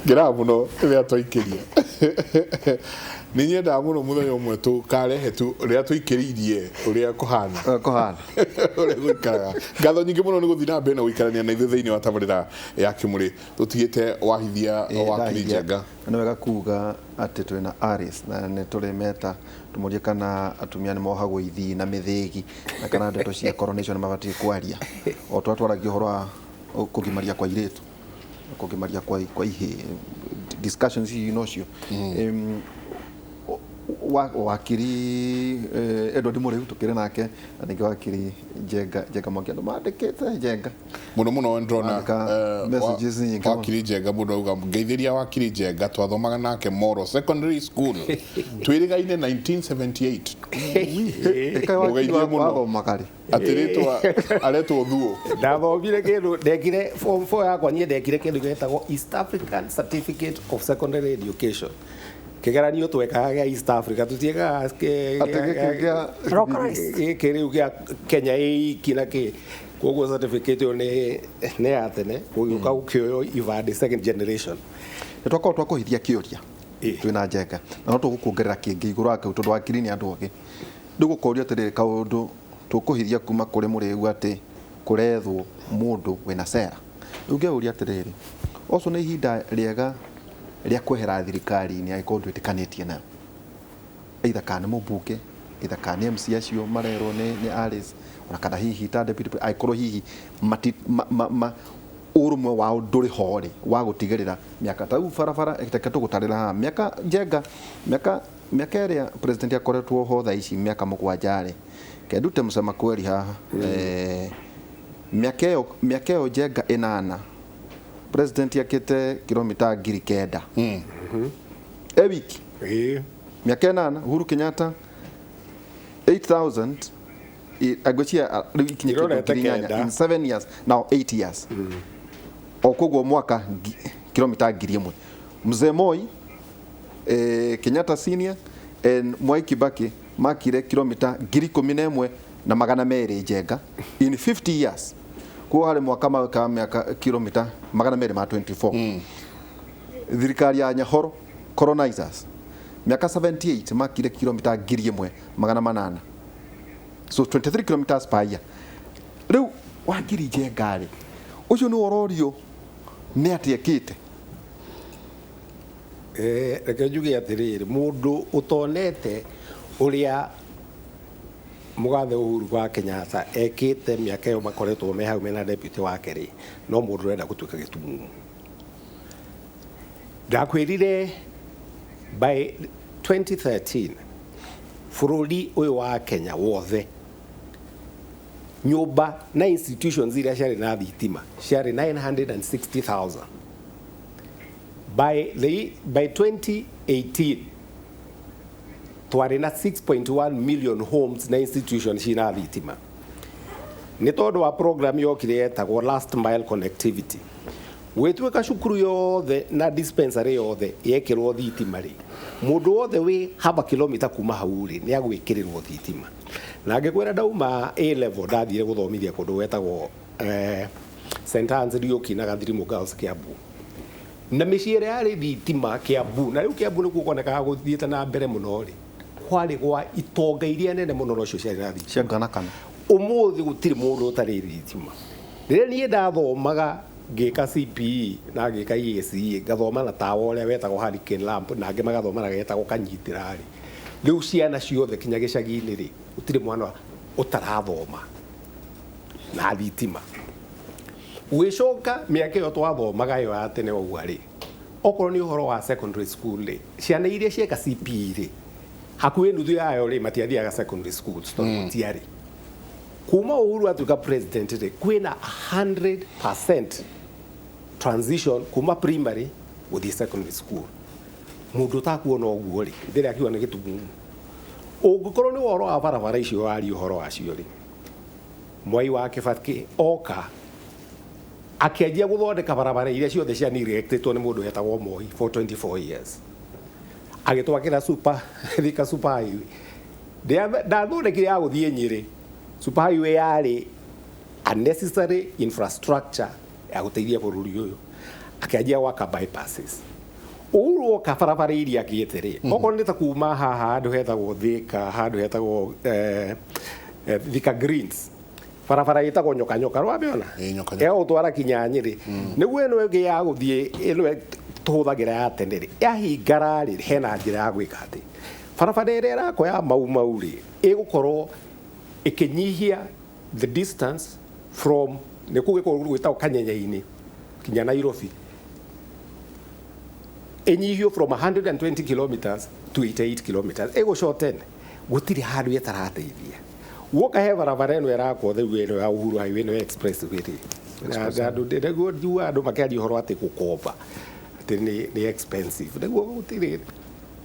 Ngenaga mũno rĩrĩa twaikĩria. Nĩ nyendaga mũno mũthenya ũmwe tũkarehe tu rĩrĩa tũikĩrĩirie ũrĩa kũhana. Kũhana. Ũrĩa gũikaraga. Ngatho nyingĩ mũno nĩ gũthiĩ na mbere na gũikarania na ithuĩ thĩinĩ wa tabarĩra ya Kĩmũrĩ. Tũtigĩte wahithia wakiri Njenga. Nĩ wega kuga atĩ twĩna Alice na nĩ tũrĩmeta tũmũrie kana atumia nĩ mohagwo ithii na mĩthĩgi na kana ndeto cia coronation nĩ mabatiĩ kwaria. O twatwaragia ũhoro wa kũgimaria kwa airĩtu, kũgimaria kwa ihĩĩ, discussions hihi nocio. Wakiri Edward Mũrĩu tũkĩrĩ nake na ningĩ wakiri Njenga, Njenga Mwangi, andũ mandĩkĩte Njenga mũno mũno ndĩrona. Andĩka messages nyingĩ mũno. Wakiri Njenga, mũndũ auga ngeithĩria wakiri Njenga, twathomaga nake Moro Secondary School, twĩrĩgaine 1978. Ĩka wakiri. Mũgeithie mũno. Wathomaga rĩ? Atĩrĩtwa aretwo Thuo. Ndathomire kĩndũ, ndekire form 4 yakwa niĩ, ndekire kĩndũ gĩtagwo East African Certificate of Secondary Education, kĩgeranio twekaga gĩa East Africa, tũtiekaga Atĩ gĩkĩ gĩa Localized. Gĩkĩ rĩu gĩa Kenya ĩiki na kĩ. Koguo certificate ĩyo nĩ ya tene, gũgĩũka gũkĩoywo ibandĩ second generation. Nĩ twakorwo twakũhithia kĩũria. Twĩna Njenga na no tũgũkuongerera kĩngĩ igũrũ wa kĩu tondũ wakiri nĩ andũ ogĩ. Rĩu gũkorio atĩrĩrĩ, kaũndũ tũkũhithia kuma kũrĩ mũrĩu atĩ kũrethwo mũndũ wĩna cera. Rĩu ngeyũria atĩrĩrĩ, ũcio nĩ ihinda rĩega rĩa kwehera thirikari-inĩ angĩkorwo ndwĩtĩkanĩtie nayo, either kana nĩ mũmbunge, either kana nĩ MC acio marerwo nĩ Alice, ona kana hihi ta deputy, angĩkorwo hihi mati, ma, ma, ma, ũrũmwe wao ndũrĩ ho rĩ wa gũtigĩrĩra mĩaka ta rĩu barabara. Reke tũgũtarĩra haha mĩaka, Njenga, mĩaka ĩrĩa president akoretwo ho thaa ici, mĩaka 7 rĩ, kendute msema kweli haha, mĩaka ĩyo Njenga 8, president akĩte kilomita 9,000 e wiki. Mĩaka 8, Uhuru Kenyatta 8000, ngwĩciria rĩu ikinye kĩndũ Irorete 8,000 9. In 7 years now, 8 years o koguo mwaka kilomita 1,000. Mzee Moi, Kenyatta Senior and Mwai Kibaki makire kilomita 11,200, Njenga, in 50 years. Kuo harĩ mwaka mawĩkaga mĩaka kilomita 224. Thirikari ya Nyahoro colonizers, mĩaka 78, makire kilomita 1,800, so 23 kilometers per year. Rĩu wakiri Njenga rĩ, ũcio nĩ ũrorio nĩ atĩ ekĩte? Reke njuge atĩrĩrĩ, mũndũ ũtonete ũrĩa mũgathe Uhuru wa Kenyatta ekĩte mĩaka ĩyo makoretwo me hau mena deputy wake rĩ, no mũndũ ũrenda gũtuĩka gĩtumumu. Ndakwĩrire by 2013 bũrũri ũyũ wa Kenya wothe, nyũmba na institutions iria ciarĩ na thitima ciarĩ 960,000. By 2018 twarĩ na 6.1 million homes na institutions cina thitima, nĩ tondũ wa program yokire yetagwo last mile connectivity. Gwĩtuĩka cukuru yothe na dispensary yothe yekĩrwo thitima rĩ, mũndũ wothe wĩ haba kilomita kuma hau rĩ, nĩ agwĩkĩrĩrwo thitima. Na ngĩkwĩra ndauma A level, ndathire gũthomithia kũndũ gwetagwo St Anne's Riũki na Gathirimu Girls, Kiambu, na mĩciĩ ĩrĩa yarĩ thitima Kiambu, na rĩu Kiambu nĩkuo kuonekaga gũthiĩte na mbere mũno rĩ, kwarĩ gwa itonga iria nene mũno nocio ciarĩ na thitima. Cia ngana kana. Ũmũthĩ gũtirĩ mũndũ ũtarĩ thitima. Rĩrĩa niĩ ndathomaga ngĩka CPE na ngĩka EACE, ngathoma na tawa ũrĩa wetagwo hurricane lamp, na angĩ magathoma na getagwo kanyitĩra rĩ, rĩu ciana ciothe kinya gĩcagi-inĩ rĩ, gũtirĩ mwana ũtarathoma na thitima. Gwĩcoka mĩaka ĩyo twathomaga ĩyo ya tene ũguo rĩ, okorwo nĩ ũhoro wa secondary school rĩ, ciana iria cieka CPE rĩ, hakuhĩ nuthu yayo rĩ, matiathiaga secondary schools tondũ gũtiarĩ. Kuma Uhuru atuĩka president rĩ, kwĩna 100% transition kuma primary gũthiĩ secondary school. Mũndũ ũtakuona ũguo rĩ, ndĩrĩa akiuga nĩ gĩtumumu. Ũngĩkorwo nĩ ũhoro wa barabara icio waria ũhoro wacio rĩ, Mwai wa Kibaki oka akĩanjia gũthondeka barabara iria ciothe cia neglectĩtwo nĩ mũndũ wetagwo Moi for 24 years, agĩtwakĩra super Thika super highway. Ndathondekire ya gũthiĩ Nyĩrĩ. Super highway yarĩ a necessary infrastructure ya gũteithia bũrũri ũyũ. Akĩanjia gwaka bypasses. Uhuru oka barabara iria akĩte rĩ, okorwo nĩ ta kuma haha handũ hetagwo Thika, handũ hetagwo Thika Greens, barabara ĩtagwo Nyoka Nyoka, rwamĩona? Ĩĩ, Nyoka Nyoka. Ĩgũtwara kinya Nyĩrĩ. Nĩguo ĩno ĩngĩ ya gũthiĩ ĩno tũhũthagĩra ya tene rĩ, yahingara rĩ, hena njĩra ya gwĩka atĩ barabara ĩrĩa ĩrakwo ya Mau Mau rĩ, ĩgũkorwo ĩkĩnyihia the distance from nĩ kũu gĩkũrũ gwĩtagwo Kanyenye-inĩ kinya Nairobi, ĩnyihio from 120 kilometers to 88 kilometers, ĩgũ shorten. Gũtirĩ handũ ĩtarateithia. Guoka he barabara ĩno ĩrakwo rĩu, ĩno ya Uhuru Highway, ĩno ya expressway rĩ, na andũ nĩguo njugaga andũ makĩaria ũhoro atĩ gũkomba atĩ nĩ expensive, nĩguo gũtirĩ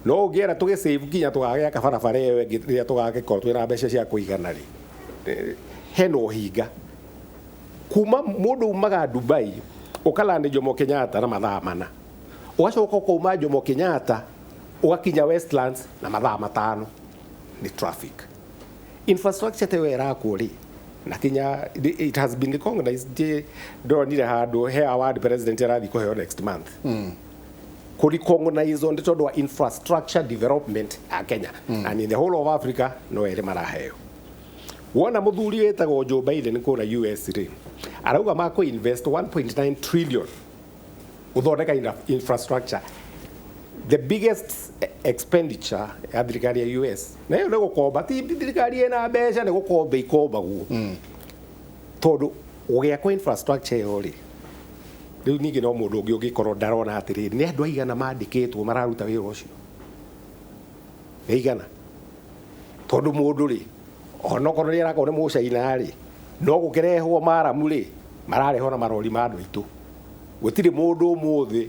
no ũngĩera tũgĩ save nginya tũgagĩaka barabara ĩyo ĩngĩ rĩrĩa tũgagĩkorwo twĩna mbeca cia kũigana rĩ. Hena ũhinga kuma mũndũ umaga Dubai ũkalandi Jomo Kenyatta na mathaa 4, ũgacoka ũkauma Jomo Kenyatta ũgakinya Westlands na mathaa 5, nĩ traffic. Infrastructure ta ĩyo ĩrakwo rĩ, na kinya it has been recognized, ndonire handũ he award president arathiĩ kũheo next month, kũ recognize nĩ tondũ wa infrastructure development ya Kenya, and in the whole of Africa no erĩ maraheo. Wona mũthuri wĩtagwo Joe Biden kũrĩa US rĩ, arauga makũ invest 1.9 trillion gũthondeka infrastructure, the biggest expenditure ya thirikari ya US. Na ĩyo nĩ gũkomba, ti thirikari ĩna mbeca, nĩ gũkomba ikombagwo, tondũ gũgĩakwo infrastructure ĩyo rĩ. Rĩu ningĩ no mũndũ ũngĩ ũngĩkorwo ndarona atĩrĩrĩ, nĩ andũ aigana mandĩkĩtwo mararuta wĩra ũcio, nĩ aigana? Tondũ mũndũ rĩ, onokorwo nĩ arakorwo nĩ mũcaina rĩ, no gũkĩrehwo maramu rĩ, mararehwo na marori ma andũ aitũ. Gũtirĩ mũndũ ũmũthĩ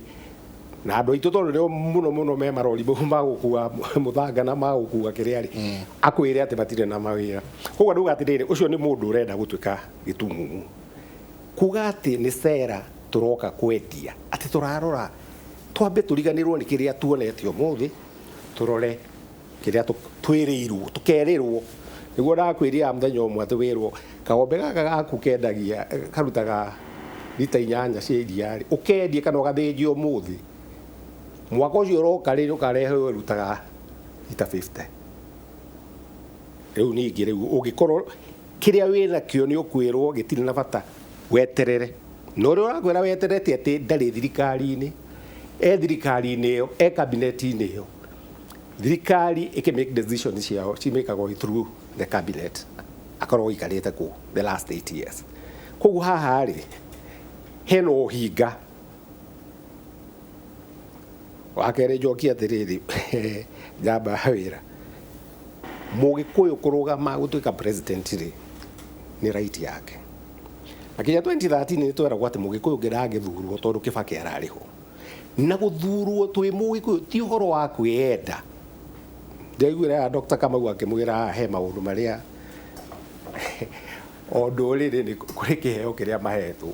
na andũ aitũ, tondũ nĩo mũno mũno me marori mau ma gũkua mũthanga na ma gũkua kĩrĩa rĩ, akwĩre atĩ matirĩ na mawĩra. Koguo ndauga atĩrĩrĩ, ũcio nĩ mũndũ ũrenda gũtuĩka gĩtumumu, kuga atĩ nĩ cera tũroka kwendia, atĩ tũrarora twambe tũriganĩrwo nĩ kĩrĩa tuonete ũmũthĩ, tũrore kĩrĩa twĩrĩirwo, tũkerĩrwo. Nĩguo ndakwĩrire mũthenya ũmwe atĩ wĩrwo kagombe gaka gaku kendagia karutaga rita 8 cia iria rĩ, ũkendie kana ũgathĩnjie ũmũthĩ, mwaka ũcio ũroka rĩ, ũkarehe ũrutaga rita 50. Rĩu ningĩ rĩu ũngĩkorwo kĩrĩa wĩnakĩo nĩ ũkwĩrwo gĩtirĩ na bata, weterere. Na ũrĩa ũrakwĩra weterere ti atĩ ndarĩ thirikari-inĩ, e thirikari-inĩ ĩyo, e cabinet-inĩ ĩyo. Thirikari ĩkĩ make decision ciao cimĩkagwo through the cabinet, akorwo ikarĩte kũ the last 8 years. Koguo haha rĩ, hena ũhinga. Wa kerĩ, njokie atĩrĩrĩ, njamba ya wĩra Mũgĩkũyũ kũrũgama gũtuĩka president rĩ, nĩ right yake. Na kinya 2013 nĩ tweragwo atĩ Mũgĩkũyũ ũngĩ ndangĩthurwo tondũ Kĩbakĩ ararĩ ho. Na gũthurwo twĩ Mũgĩkũyũ ti ũhoro wa kwĩyenda. Ndaiguire haha Dr. Kamau akĩmwĩra haha he maũndũ marĩa o ndũrĩrĩ nĩ kũrĩ kĩheo kĩrĩa mahetwo.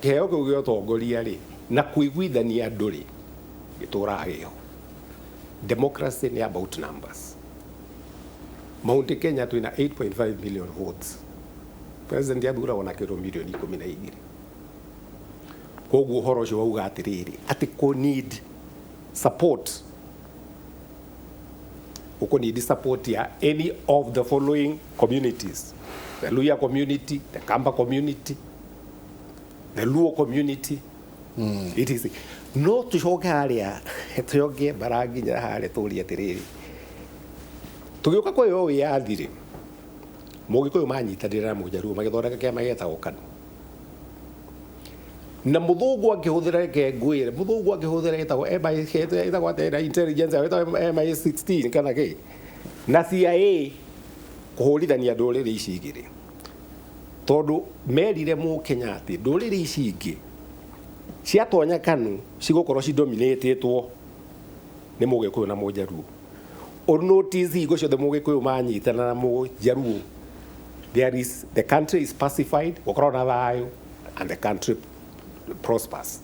Kĩheo kĩu gĩa ũtongoria rĩ, na kũiguithania andũ rĩ, gĩtũraga gĩho. Democracy nĩ about numbers. Mount Kenya twĩna 8.5 million votes. President athuragwo na kĩndũ milioni 12. Koguo ũhoro ũcio wauga atĩrĩrĩ, atĩ kũ need support, ũkũ need support ya any of the following communities: the Luhya community, the Kamba community, the Luo community, it is. No tucoke harĩa, tucoke mbara nginya harĩa, tũrie atĩrĩrĩ, tũgĩũka kwĩyo wĩyathi rĩ, Mũgĩkũyũ manyitanĩra na Mũjaruo magĩthondeka kĩama gĩetagwo KANU. Na mũthũngũ akĩhũthĩra, reke ngwĩre, mũthũngũ akĩhũthĩra ĩtagwo MI, ĩtagwo atĩa na intelligence ĩtagwo MI16 kana kĩ na CIA kũhũrithania ndũrĩrĩ ici igĩrĩ, tondũ merire Mũkenya atĩ ndũrĩrĩ ici ingĩ ciatonya KANU cigũkorwo cidominatĩtwo nĩ Mũgĩkũyũ na Mũjaruo. Notice hingo ciothe Mũgĩkũyũ manyitana na Mũjaruo, there is the country is pacified, gũkorwo na thayũ and the country prospers.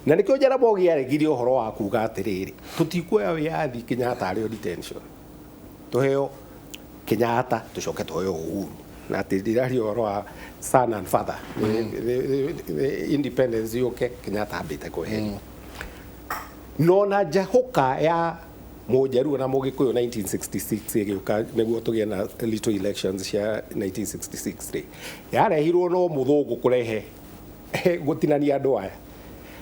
Na nĩkĩo Jaramogi aregire ũhoro wa kuga atĩrĩrĩ, tũtikuoya wĩyathi Kenyatta arĩ o detention, tũheo Kenyatta tũcoke tũheo Uhuru. Na atĩ ndiraria ũhoro wa son and father. The independence yũke Kenyatta ambĩte kweherio. No na njahũka ya Mũnjaruo na Mũgĩkũyũ 1966 ĩgĩũka nĩguo tũgĩe na little elections cia 1966 rĩ, yarehirwo no mũthũngũ kũrehe gũtinania andũ aya.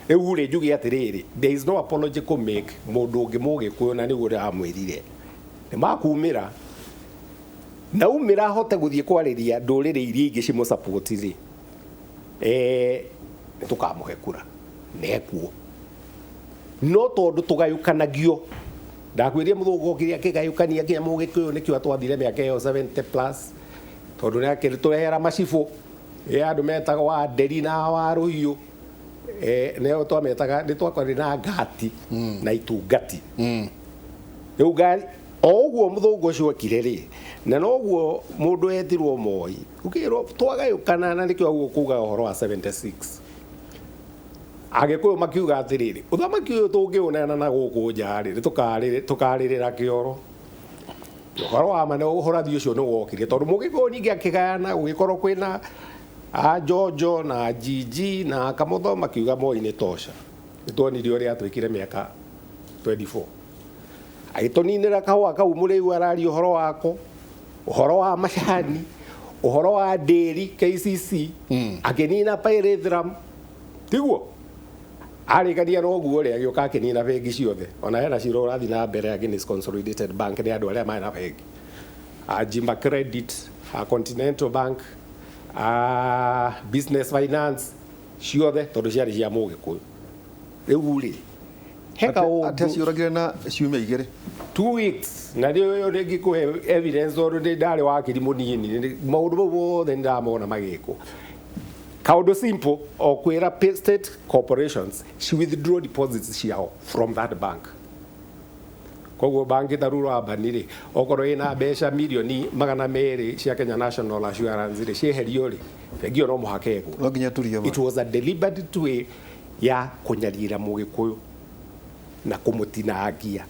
Rĩu rĩ, njuge atĩrĩrĩ, there is no apology kũ make mũndũ ũngĩ Mũgĩkũyũ, na nĩguo ndĩramwĩrire nĩ makumĩra na umĩra ahote gũthiĩ kwarĩria ndũrĩrĩ iria ingĩ cimũ-support rĩ, nĩ tũkamũhe kura nekuo. No tondũ tũgayũkanagio, ndakwĩrire mũthũngũ okire akĩgayũkania nginya Mũgĩkũyũ, nĩkĩo atwathire mĩaka ĩyo 70 plus, tondũ nĩ akĩtũrehera macibũ ya andũ metagwo wa Nderi na wa Rũhiũ, nĩo twametaga nĩ twakorire na ngati na itungati. Rĩu ngari o ũguo mũthũngũ ũcio okire rĩ, na noguo mũndũ etirwo Moi, ũkĩrwo twagayũkana, na nĩkĩo ũguo kuga ũhoro wa 76 Agĩkũyũ makiuga atĩrĩrĩ, ũthamaki ũyũ tũngĩũneana na gũkũ nja rĩ, nĩ tũkarĩrĩra kĩoro. Ũhoro wa ma nĩ ũhorathi ũcio nĩ wokire, tondũ Mũgĩkũyũ ningĩ akĩgayana, gũgĩkorwo kwĩna a Njonjo na Njinji na Kamotho, makiuga Moi nĩ tosha. Nĩ tuonire ũrĩa atwĩkire mĩaka 24, agĩtũninĩra kahũa kau mũrĩu araria ũhoro wako, ũhoro wa macani, ũhoro wa ndĩri KCC, akĩnina pyrethrum, tiguo arĩkania na ũguo rĩ, agĩũka akĩnina bengi ciothe. Ona hena cira ũrathiĩ na mbere against Consolidated Bank nĩ andũ arĩa marĩ na bengi a Jimba Credit, a Continental Bank, a Business Finance, ciothe tondũ ciarĩ cia Mũgĩkũyũ. Rĩu rĩ, he atĩ kaũndũ aciũragire na ciumia 2. 2 weeks, na rĩo rĩngĩ evidence, tondũ ndĩ ndarĩ wakiri mũnini, maũndũ mau mothe nĩ ndamona magĩkwo. Kaũndũ simple o kwĩra state corporations ci withdraw deposits ciao from that bank. Koguo banki ta Rural Urban rĩ, okorwo ĩna mbeca mirioni 200 cia Kenya National Assurance rĩ, cieherio rĩ, bengi ĩyo no mũhaka ĩgwo. No nginya turie ma. It was a deliberate way ya kũnyarira Mũgĩkũyũ na kũmũtinangia.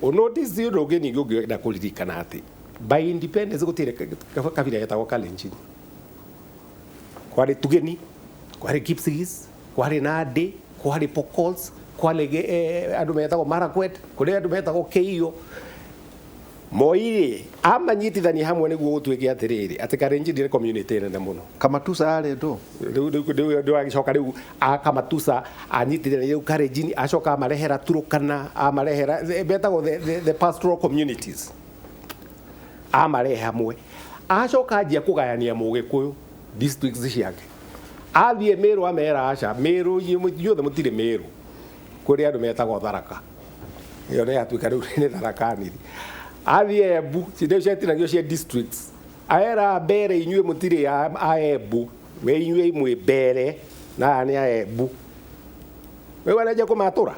Ũnotice ũndũ ũngĩ ningĩ ũngĩenda kũririkana atĩ by independence gũtirĩ kabira getagwo Kalenjin. Kwarĩ Tugeni, kwarĩ Kipsigis, kwarĩ Nandi, kwarĩ Pokots, kwarĩ andũ metagwo Marakwet, kũrĩ andũ metagwo Keiyo. Moi rĩ, amanyitithania hamwe nĩguo gũtuĩke atĩrĩrĩ atĩ Kalenjin nĩ community nene mũno. Kamatusa yarĩ ndũ? Rĩu agĩcoka rĩu akamatusa anyitithania rĩu Kalenjin, acoka amarehera Turukana, amarehera betagwo the pastoral communities, amarehe hamwe, acoka anjia kũgayania Mũgĩkũyũ districts ciake. Athiĩ Mĩrũ amera aca, Mĩrũ inyuothe mũtirĩ Mĩrũ, kũrĩ andũ metagwo Tharaka, ĩyo nĩ yatuĩka rĩu nĩ Tharaka Nithi. Athiĩ Embu, rĩu ciatinagio cia districts, aera Mbere, inyuĩ mũtirĩ a Embu, we inyuĩ mwĩ Mbere na aya nĩ a Embu. Rĩu aranjia kũmatũra.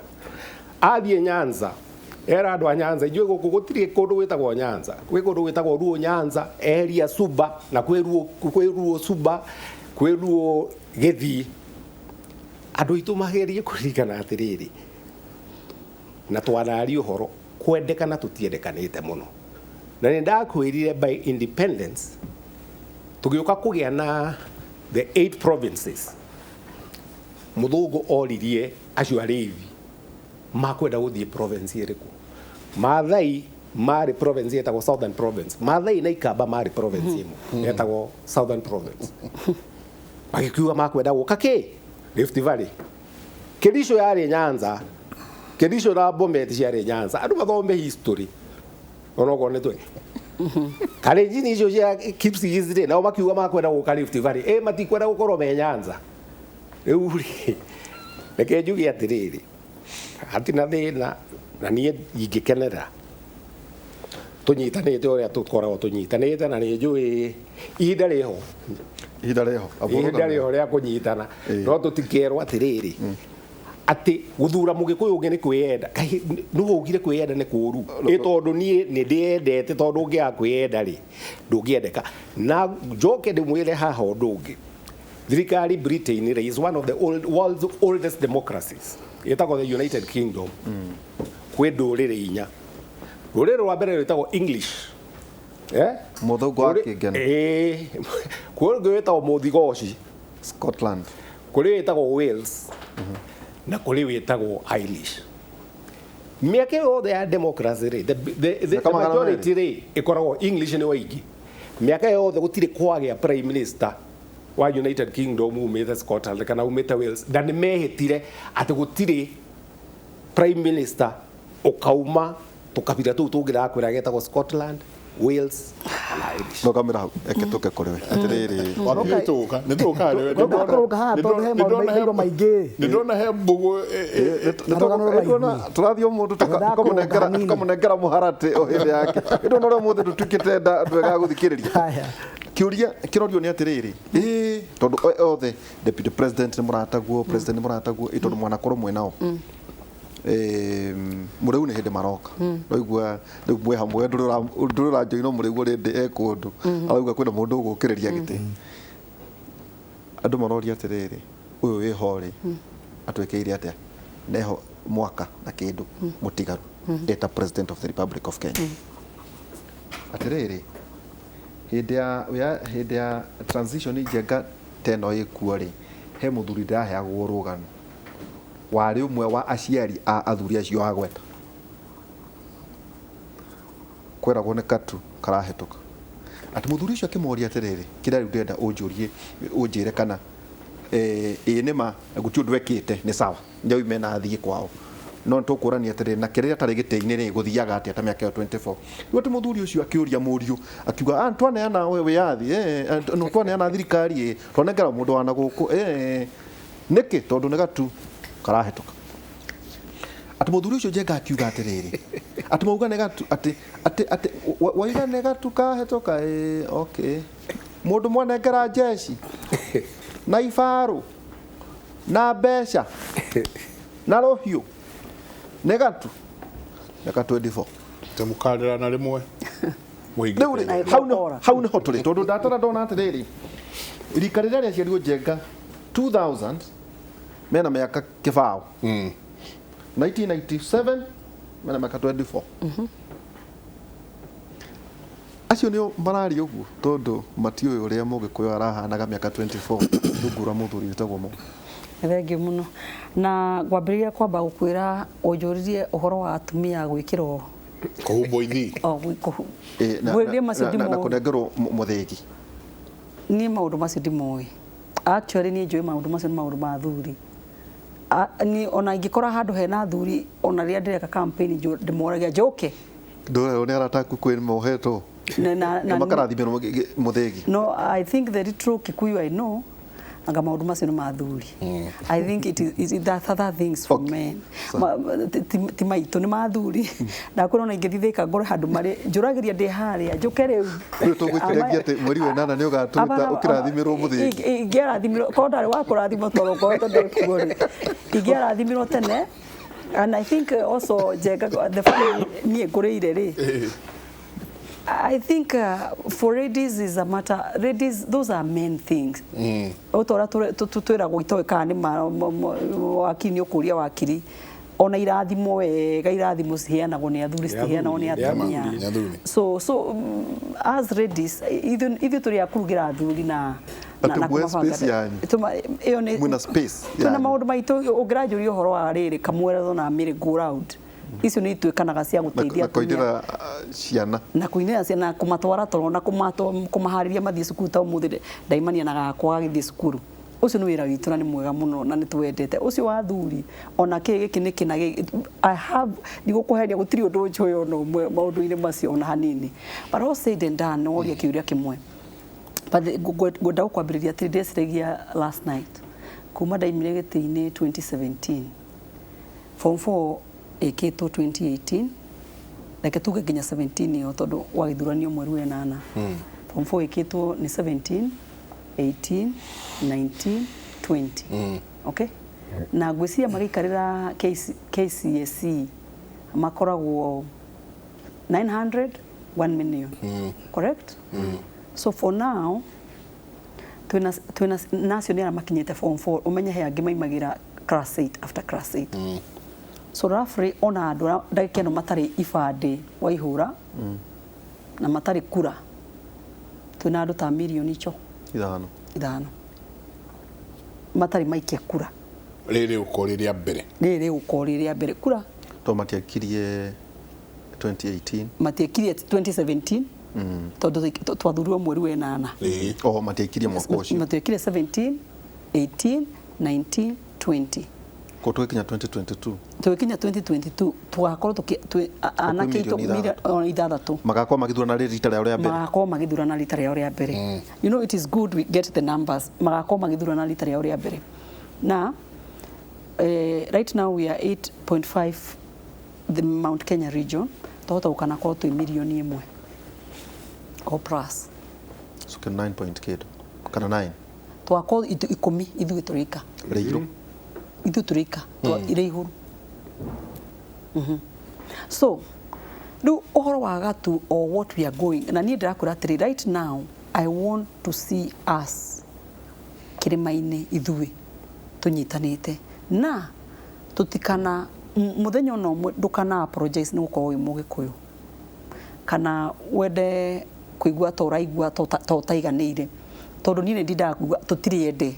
Athiĩ Nyanza, era andũ a Nyanza, inyuĩ gũkũ gũtirĩ kũndũ gwĩtagwo Nyanza, gwĩ kũndũ gwĩtagwo Luo Nyanza, eheria Suba, na kwĩ Luo, kwĩ Luo Suba, kwĩ Luo Gĩthii. Andũ aitũ magerie kũririkana atĩrĩrĩ, na twanaria ũhoro kwendekana tũtiendekanĩte mũno, na nĩ ndakwĩrire by independence tũgĩũka kũgĩa na the eight provinces. Mũthũngũ oririe acio arĩithi makwenda gũthiĩ province ĩrĩkũ. Maathai marĩ province ĩtagwo Southern Province. Maathai na Ikamba marĩ province ĩmwe ĩtagwo Southern Province. Magĩkiuga makwenda gũka kĩ Rift Valley. Kericho yarĩ Nyanza, Kericho na Bomet ciarĩ Nyanza. Andũ mathome history onokorwo nĩ twe Kalenjin icio cia Kipsigis rĩ, nao makiuga makwenda gũka Rift Valley, ĩ matikwenda gũkorwo me Nyanza. Rĩu rĩ, reke njuge atĩrĩrĩ, hatina thĩna, na niĩ ingĩkenera tũnyitanĩte ũrĩa tũkoragwo tũnyitanĩte, na nĩ njũĩ ihinda rĩho. Ihinda rĩho. Ihinda rĩho rĩa kũnyitana. No tũtikerwo atĩrĩrĩ atĩ gũthura Mũgĩkũyũ ũngĩ nĩ kwĩyenda. Kaĩ nĩ ũgire kwĩyenda nĩ kũũru? Ĩ tondũ niĩ nĩ ndĩyendete, tondũ ũngĩaga kwĩyenda rĩ, ndũngĩendeka. Na njoke ndĩmwĩre haha ũndũ ũngĩ. Thirikari Britain rĩ, is one of the world's oldest democracies, ĩtagwo the United Kingdom. Kwĩ ndũrĩrĩ inya. Rũrĩrĩ rwa mbere rwĩtagwo English. Eh? Mũthũngũ wa Kũrĩ- kĩngeno. Ĩĩ. Kũrĩ ũngĩ wĩtagwo Mũthigoci. Scotland. Kũrĩ wĩtagwo Wales na kũrĩ wĩtagwo Irish. Mĩaka ĩyo yothe ya democracy rĩ, the Mĩaka 200. majority rĩ ĩkoragwo English nĩ waingĩ. Mĩaka ĩyo yothe gũtirĩ kwagĩa prime minister wa United Kingdom umĩte Scotland kana umĩte Wales, na nĩ mehĩtire atĩ gũtirĩ prime minister ũkauma tũkabira tũu tũngĩrakwĩra getagwo Scotland, Wales kana Irish. Rũgamĩra hau, eke tũke kũrĩ we. Atĩrĩrĩ. Nĩ tũgũka, nĩ tũgũka rĩwe. Tũgũka haha tondũ he maũndũ maingĩ maingĩ. Nĩ ndona he mbũgũ. Rũgano rũraihu. Tũrathiĩ o mũndũ Ndakũrũnga hanini. tũkamũnengera mũharatĩ o hĩndĩ yake. Ĩndĩ ona ũrĩa ũmũthĩ ndũtuĩkĩte andũ ega a gũthikĩrĩria. Haya. Kĩũria kĩrorio nĩ atĩrĩrĩ, ĩĩ tondũ othe deputy president nĩ mũrataguo, president nĩ mũrataguo, ĩ tondũ mwanakorwo mwĩ nao. Mũrĩu nĩ hĩndĩ maroka. Waigua rĩu mwĩ hamwe ndũrĩ ũranjoina mũrĩu already e kũndũ. Arauga kwĩna mũndũ ũgũkĩrĩria gĩtĩ. Andũ maroria atĩrĩrĩ, ũyũ wĩho rĩ, atwĩkĩire atĩa? Neho mwaka na kĩndũ mũtigaru eta president of the Republic of Kenya. Atĩrĩrĩ, hĩndĩ ya transition njenga ta ĩno ĩkuo rĩ, he mũthuri ndĩraheagwo rũgano warĩ ũmwe wa aciari a athuri acio agweta. Kweragwo nĩ katu karahĩtũka. Atĩ mũthuri ũcio akĩmoria atĩrĩrĩ, kĩrĩa rĩu ndĩrenda ũnjũrie ũnjĩre kana ĩĩ nĩ ma gũtirĩ ũndũ ekĩte nĩ sawa, nĩoime na athiĩ kwao. No nĩtũkũrania atĩrĩrĩ, na kĩrĩa atarĩ gĩtĩ-inĩ rĩ, gũthiaga atĩa ta mĩaka ĩyo 24. Rĩu atĩ mũthuri ũcio akĩũria mũriũ, akiuga, ah, twaneana wĩyathi, no twaneana thirikari ĩ, twanengera mũndũ wa na gũkũ, nĩkĩ? Tondũ nĩ gatu karahĩtũka. Atĩ mũthuri ũcio Njenga akiuga atĩrĩrĩ, atĩ mauga nĩ gatu, atĩ atĩ atĩ waiga nĩ gatu kahĩtũka, ĩ, okay. Mũndũ mwanengera jeshi na ibarũ na mbeca na rũhiũ nĩ gatu mĩaka 24. Tũmũkarĩra na rĩmwe. Rĩu rĩ, hau nĩho tũrĩ tondũ ndatara ndona atĩrĩrĩ, rika rĩrĩa rĩaciarirwo Njenga 2000 mena mĩaka kĩbaũ. 1997 mena mĩaka 24. Acio nĩo mararia ũguo tondũ matiũĩ ũrĩa Mũgĩkũyũ arahanaga mĩaka 24 rungu rwa mũthuri wĩtagwo Moi. Thengiũ mũno. Na ngwambĩrĩria kwamba gũkwĩra ũnjũririe ũhoro wa atumia gwĩkĩrwo Kũhumbwo ithii. Ngwĩrire macio Na ndimoĩ. kũnengerwo mũthĩgi. Niĩ maũndũ macio ndimoĩ. Actually niĩ njũĩ maũndũ macio nĩ maũndũ ma athuri. Niĩ ona ingĩkora handũ hena athuri ona rĩrĩa ndĩreka campaign ndĩmoragia njũke. Ndũrerwo nĩ arata aku kwĩ mohetwo. Na Makarathimĩrwo mũthĩgi. No, I think the little Kikuyu I know, anga maũndũ macio nĩ ma athuri. I think it is it, that other things for men. Ti maitũ nĩ ma athuri. Ndakwĩra ona ingĩthiĩ Thika ngore handũ marĩ njũragĩria ndĩ harĩa njũke rĩu. Rĩu tũgwĩkĩragia atĩ mweri wa ĩnana nĩ ũgatũruta ũkĩrathimĩrwo mũthĩgi. Ingĩarathimirwo korwo ndarĩ wa kũrathimwo tondũ ngoretwo ndĩ kuo rĩ. Ingĩarathimirwo tene. And I think also Njenga the family niĩ ngũrĩire rĩ. I think for ladies is a matter, ladies, those are men things. Otora twĩragwo itoĩ kana nĩ wakiri nĩ ũkũria wakiri. Ona irathimo wega, irathimo ciheanagwo nĩ athuri, citiheanagwo nĩ atumia. So as ladies, ithuĩ tũrĩ a kũrugĩra athuri na Atĩ mwĩ space yanyu. Ĩyo nĩ Mwĩna space twĩna yanyu. maũndũ maitũ. Ũngĩranjũria ũhoro wa rĩrĩ kamweretho na mĩrĩ go round, icio nĩ ituĩkanaga cia gũteithia Na kũinĩra ciana. Na kũinĩra ciana, na kũmatwara toro, na kũmaharĩria mathiĩ cukuru. Ta ũmũthĩ ndaimania na gakwa gagĩthiĩ cukuru. Ũcio nĩ wĩra witũ na nĩ mwega mũno na nĩ twendete ũcio wa athuri. Ona kĩ gĩkĩ nĩ kĩna I have ndigũkũheria gũtirĩ ũndũ njũĩ ona ũmwe maũndũ-inĩ macio ona hanini. But all said and done, woria kĩũria kĩmwe. But ngwenda gũkwambĩrĩria atĩrĩ, ndeciragia last night kuma ndaimire gĩtĩ-inĩ 2017, form 4 ĩkĩtwo 2018, reke tuge nginya 17 ĩyo tondũ wagĩthuranio mweri wa ĩnana. Form 4 ĩkĩtwo nĩ 17, 18, 19, 20. Okay, na ngwĩciria magĩikarĩra KCSE makoragwo 900 1 million, correct? So for now twĩna nacio nĩ arĩa makinyĩte form 4. Ũmenye he angĩ maimagĩra class 8, after class 8. So roughly ona andũ arĩa ndagĩka ĩno matarĩ ibandĩ waihũra na matarĩ kura twĩna andũ ta mirioni ico ithano matarĩ maikia kura. Rĩrĩ ũko rĩrĩa mbere. Rĩrĩ ũko rĩrĩa mbere kura. To matiakirie 2018. Matiakirie 2017. Tondũ twathurirwo mweri wa ĩnana. Oh, matiakirie mwaka ũcio. Matiakirie 17, 18, 19, 20. Ko tũgĩkinya 2022. Tũgĩkinya 2022 tũgakorwo anake aitũ milioni ithathatũ. Magakorwo magĩthurana rita rĩao rĩa mbere. Magakorwo magĩthurana rita rĩao rĩa mbere. You know, it is good we get the numbers. Magakorwo magĩthurana rita rĩao rĩa mbere. Na right now we are 8.5 the Mount Kenya region. Twahota gũkanakorwo twĩ milioni ĩmwe or plus. So 9 point kĩndũ kana 9. Twakorwo ikũmi ithuĩ tũrĩka. Rĩirũ. Ithuĩ tũrĩka irĩ igũrũ. So rĩu ũhoro wa gatu or what we are going na niĩ ndĩrakwĩra atĩrĩ, right now I want to see us kĩrĩma-inĩ ithuĩ tũnyitanĩte na tũtikana mũthenya ona ũmwe ndũkana apologize nĩ gũkorwo wĩ mũgĩkũyũ kana wende kũigua ta ũraigua ta ũtaiganĩire tondũ niĩ nĩ ndindaga kuuga tũtirĩ ende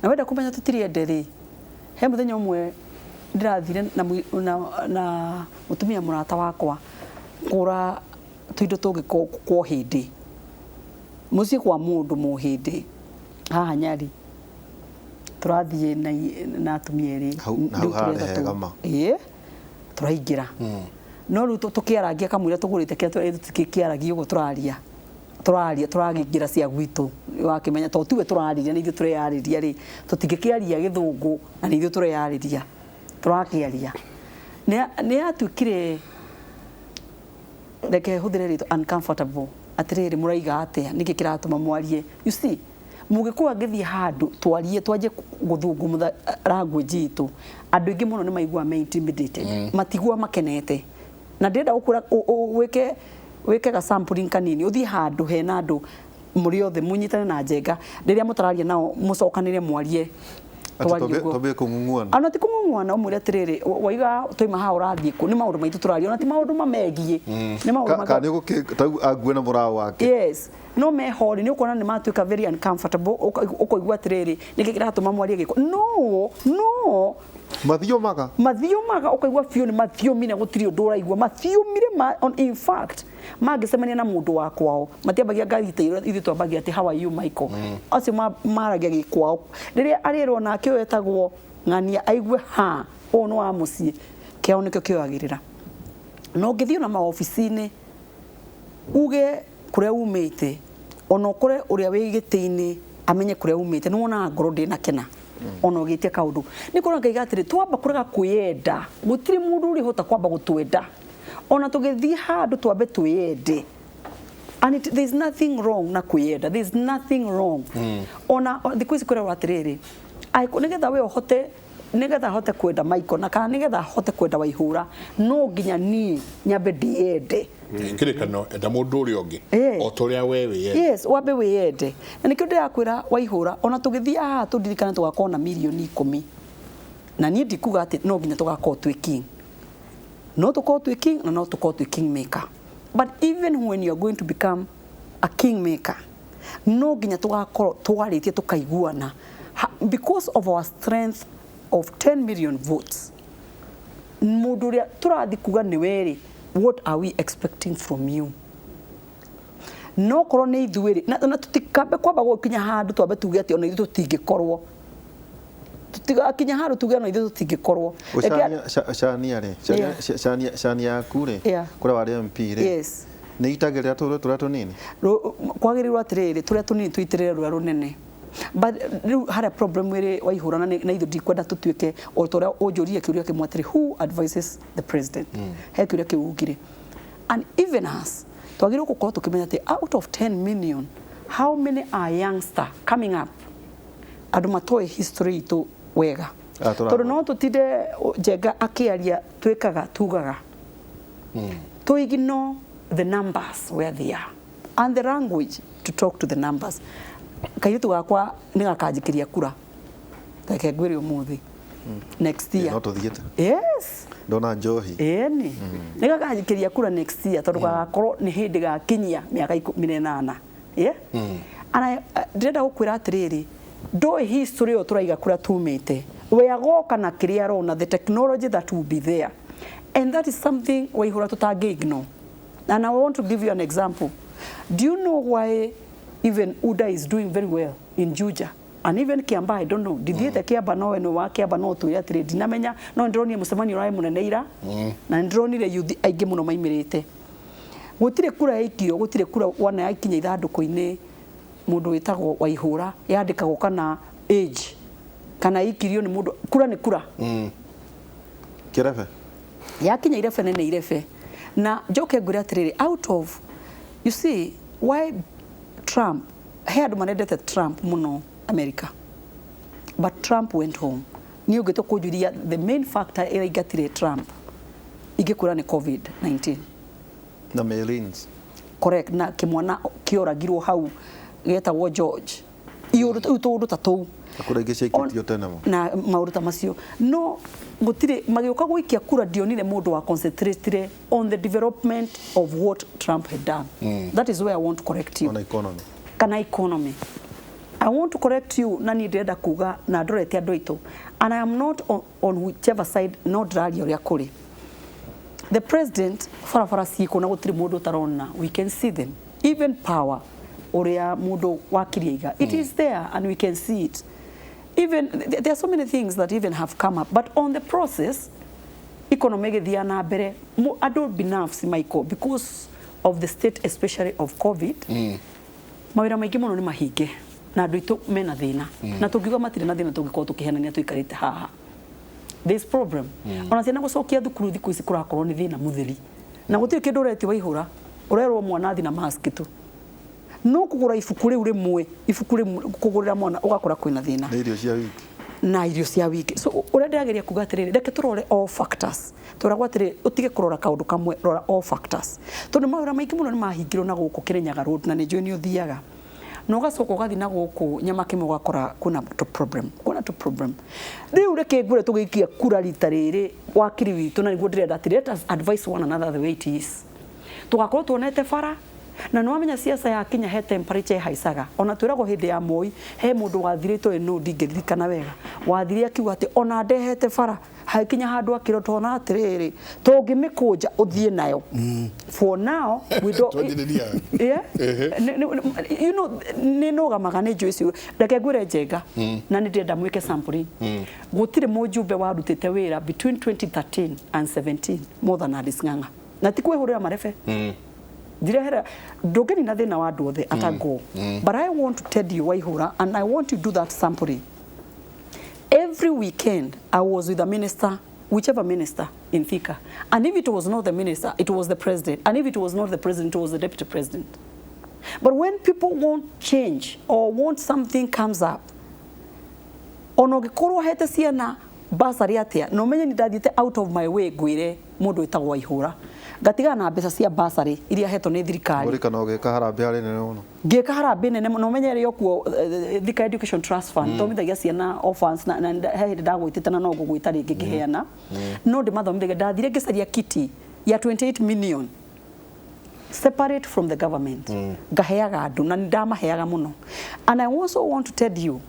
na wenda kũmenya tũtirĩ ende rĩ, he mũthenya ũmwe ndĩrathire na mũtumia mũrata wakwa kũgũra tũindo tũngĩ kwa hĩndĩ mũciĩ kwa mũndũ mũhĩndĩ haha Nyari tũrathiĩ na atumia erĩ tũraingĩra no rĩu tũkĩaragia kamũira tũgũrĩte kĩrĩa tũtikĩaragia ũguo tũraria tũragĩingĩra cia gwitũ wakĩmenya tondũ tiwe tũrarĩria nĩ ithuĩ tũreyarĩria rĩ tũtingĩkĩaria gĩthũngũ na nĩ ithuĩ tũreyarĩria tũrakĩaria nĩ yatuĩkire reke hũthĩre rĩtwa uncomfortable atĩrĩrĩ mũraiga atĩa nĩkĩ kĩratũma mwarie. You see, mũgĩkũyũ angĩthiĩ handũ twarie twanjie gũthũngũmũtha language itũ andũ aingĩ mũno nĩ maiguaga me intimidated matigua makenete na ndĩrenda gũkwĩra wĩke ga sampling kanini ũthiĩ handũ hena andũ mũrĩ othe mũnyitane na njenga rĩrĩa mũtararia nao mũcokanĩre mwarie twarie kũng'ung'uana ona ti kũng'ung'uana ũmwĩre atĩrĩrĩ waiga twaima haha ũrathiĩ kũ nĩ maũndũ maitũ tũraria ona ti maũndũ mamegiĩ nĩ maũndũ kana nĩ ague na mũraũ wake. Yes, no mehori nĩ ũkuona nĩ matuĩka very uncomfortable ũkoigua atĩrĩrĩ nĩkĩ kĩratũma mwarie gĩko no mathiomaga ũkaigua biũ nĩ mathiomire gũtirĩ ũndũ ũraigua mathiomire in fact mangĩcemania na mũndũ wa kwao matiambagia ngari ta ithuĩ twambagia atĩ how are you Michael acio maragia gĩkwao rĩrĩa arĩrwo nake ũyũ etagwo ng'ania aigue ha ũyũ nĩ wa mũciĩ kĩao nĩkĩo kĩoyagĩrĩra. Na ũngĩthiĩ ona maobici-inĩ uge kũrĩa umĩte ona ũkore ũrĩa wĩ gĩtĩ-inĩ amenye kũrĩa umĩte nĩ wonaga ngoro ndĩnakena ona ũgĩtie kaũndũ nĩ kuona ngaiga atĩrĩ twamba kũrega kwĩyenda gũtirĩ mũndũ ũrĩhota kwamba gũtwenda ona tũgĩthiĩ handũ twambe twĩyende and there is nothing wrong na kwĩyenda, there is nothing wrong. Ona thikũ ici kwĩragwo atĩrĩrĩ nĩgetha we ũhote nĩgetha hote kwenda Michael na kana nĩgetha hote kwenda Waihũra no nginya niĩ nyambe ndĩyende. Kĩrĩkano enda mũndũ ũrĩa ũngĩ o ta ũrĩa we wĩyende. Yes, wambe wĩyende na nĩkĩo ndĩrakwĩra Waihũra ona tũgĩthiĩ haha tũririkane tũgakorwo na mirioni 10 na niĩ ndikuga atĩ no nginya tũgakorwo twĩ king, no tũkorwo twĩ king na no tũkorwo twĩ king maker, but even when you are going to become a king maker no nginya tũgakorwo twarĩtie tũkaiguana because of our strength of 10 million votes mũndũ ũrĩa tũrathiĩ kuga nĩ werĩ what are we expecting from you no korwo nĩ ithuĩ rĩ na tũtikambe kwamba gũkinya handũ twambe tuge atĩ ona ithuĩ tũtingĩkorwo tũtigakinya handũ tuge ona ithuĩ tũtingĩkorwo. Cania rĩ cania yaku rĩ kũrĩa warĩ MP rĩ nĩ itagĩrĩra tũrĩa tũnini kwagĩrĩirwo atĩrĩrĩ tũrĩa tũnini tũitĩrĩre rũrĩa rũnene but rĩu harĩa problem ĩrĩ Waihũra na ithuĩ ndikwenda tũtuĩke o ta ũrĩa ũnjũririe kĩũria kĩmwe atĩrĩ who advises the president he kĩũria kĩu ugire and even us twagĩrĩirwo gũkorwo tũkĩmenya atĩ out of 10 million how many are youngster coming up andũ matoĩ history itũ wega tondũ no tũtinde Njenga akĩaria twĩkaga tugaga to ignore the numbers where they are and the language to talk to the numbers kairĩtu gakwa nĩ gakanjikĩria kura reke ngwĩre ũmũthĩ next year no tũthiĩte. Yes, Ndona njohi. Ĩni nĩ gagaikĩria kura next year tondũ gagakorwo nĩ hĩndĩ gakinyia mĩaka 18. Yeah? And ndĩrenda gũkwĩra atĩrĩrĩ, ndũĩ history ĩyo tũraiga kũrĩa tumĩte, we agoka na kĩrĩa arona, the technology that will be there, and that is something Waihura tũtangĩ ignore. And I want to give you an example. Do you know why even UDA is doing very well in Juja and even Kiamba? I don't know, ndithiĩte Kiamba, no we nĩ wa Kiamba, no twĩre atĩrĩ, ndinamenya, no ndĩronire mũcemanio ũrarĩ mũnene ira na ndĩronire youth aingĩ mũno maimĩrĩte. Gũtirĩ kura yaikio, gũtirĩ kura wana yakinya ithandũkũ-inĩ mũndũ wĩtagwo Waihũra yandĩkagwo kana age kana ikirio nĩ mũndũ, kura nĩ kura. Kĩrebe. Yakinya irebe nene irebe. Na njoke ngwĩre atĩrĩrĩ, out of, you see why Trump, he andũ marendete Trump mũno America, but Trump went home. Niĩ ũngĩtua kũnjũria the main factor ĩrĩa ingatire Trump, ingĩkwĩra nĩ COVID-19. Na Marines. Correct, na kĩmwana kĩoragirwo hau gĩetagwo George, iũndũ rĩu tũũndũ ta tũu. Na kura ingĩ ciaikĩtio tene mo. Na maũndũ ta macio, no gũtirĩ magĩũka gũikia kura, ndionire mũndũ wa concentrated on the development of what Trump had done. That is where I want to correct you. Ona economy. Kana economy, I want to correct you, na niĩ ndĩrenda kuga na ndorete andũ aitũ, and I am not on whichever side, no ndĩraria ũrĩa kũrĩ. The president, barabara ciĩkuo na gũtirĩ mũndũ ũtarona, we can see them, even power ũrĩa mũndũ wakirie iga, it is there and we can see it. Even there are so many things that even have come up, but on the process economy ĩgĩthiaga na mbere, andũ binafsi, Michael, because of the state especially of COVID, mawĩra maingĩ mũno nĩ mahinge na andũ aitũ mena thĩna, na tũngiuga matirĩ na thĩna tũngĩkorwo tũkĩhenania tũikarĩte haha. This problem, ona ciana gũcokia thukuru thikũ ici kũrakorwo nĩ thĩna mũtheri, na gũtirĩ kĩndũ ũretio Waihũra, ũrerwo mwana athi na mask tu, no kũgũra ibuku rĩu rĩmwe, ibuku rĩmwe kũgũrĩra mwana ũgakora kwĩna thĩna. Na irio cia wiki. Na irio cia wiki. So ũrĩa ndĩrageria kuga atĩrĩrĩ, reke tũrore all factors, tũragwo atĩrĩrĩ, ũtige kũrora kaũndũ kamwe, rora all factors, tondũ mawĩra maingĩ mũno nĩ mahingirwo na gũkũ Kĩrĩnyaga Road, na nĩ njũĩ nĩ ũthiaga na ũgacoka ũgathiĩ na gũkũ Nyamakĩmwe ũgakora kwĩna tũ problem, kwĩna tũ problem. Rĩu reke ngwĩre, tũgĩikia kura rita rĩrĩ, wakiri witũ, na nĩguo ndĩrenda atĩ let us advise one another the way it is, tũgakorwo tuonete bara. Na nĩ wamenya siasa yakinya he temperature ĩhaicaga, ona twĩragwo hĩndĩ ya Moi he mũndũ wathire itoĩ, no ndingĩririkana wega, wathire akiuga atĩ ona ndehete bara hakinya handũ akĩrwo tona atĩrĩrĩ, tũngĩmĩkũnja ũthiĩ nayo. For now we don't. Twanjĩrĩria. Yeah. You know, nĩ nũgamaga nĩ njũĩ icio. Reke ngwĩre Njenga, na nĩ ndĩrenda mwĩke sampling, gũtirĩ mũjumbe warutĩte wĩra between 2013 and 17 more than Alice Ng'ang'a, na ti kwĩhũrĩra marebe, ndirehera ndũngĩnina thĩna wa andũ othe atago, but I want to tell you, Waihura, and I want to do that sampling. Every weekend I was with a minister, whichever minister in Thika, and if it was not the minister, it was the president, and if it was not the president, it was the deputy president. But when people want change or want something comes up, ona ũngĩkorwo hete ciana basarĩ atĩa, na ũmenye nĩ ndathiĩte out of my way ngwĩre mũndũ wĩtagwo Waihũra ngatigana na mbeca cia basarĩ iria hetwo nĩ thirikari. Ũrĩ kana ũgĩka harambee harĩ nene mũno. Ngĩka harambee nene mũno, ũmenye ĩrĩ okuo Thika Education Trust Fund, thomithagia ciana orphans, na he hĩndĩ ndagwĩtĩte na no ngũgwĩta rĩngĩ ngĩheana, no ndĩmathomithagia. Ndathire ngĩcaria kiti ya 28 million separate from the government, ngaheaga andũ, na nĩ ndamaheaga mũno. And I also want to tell you,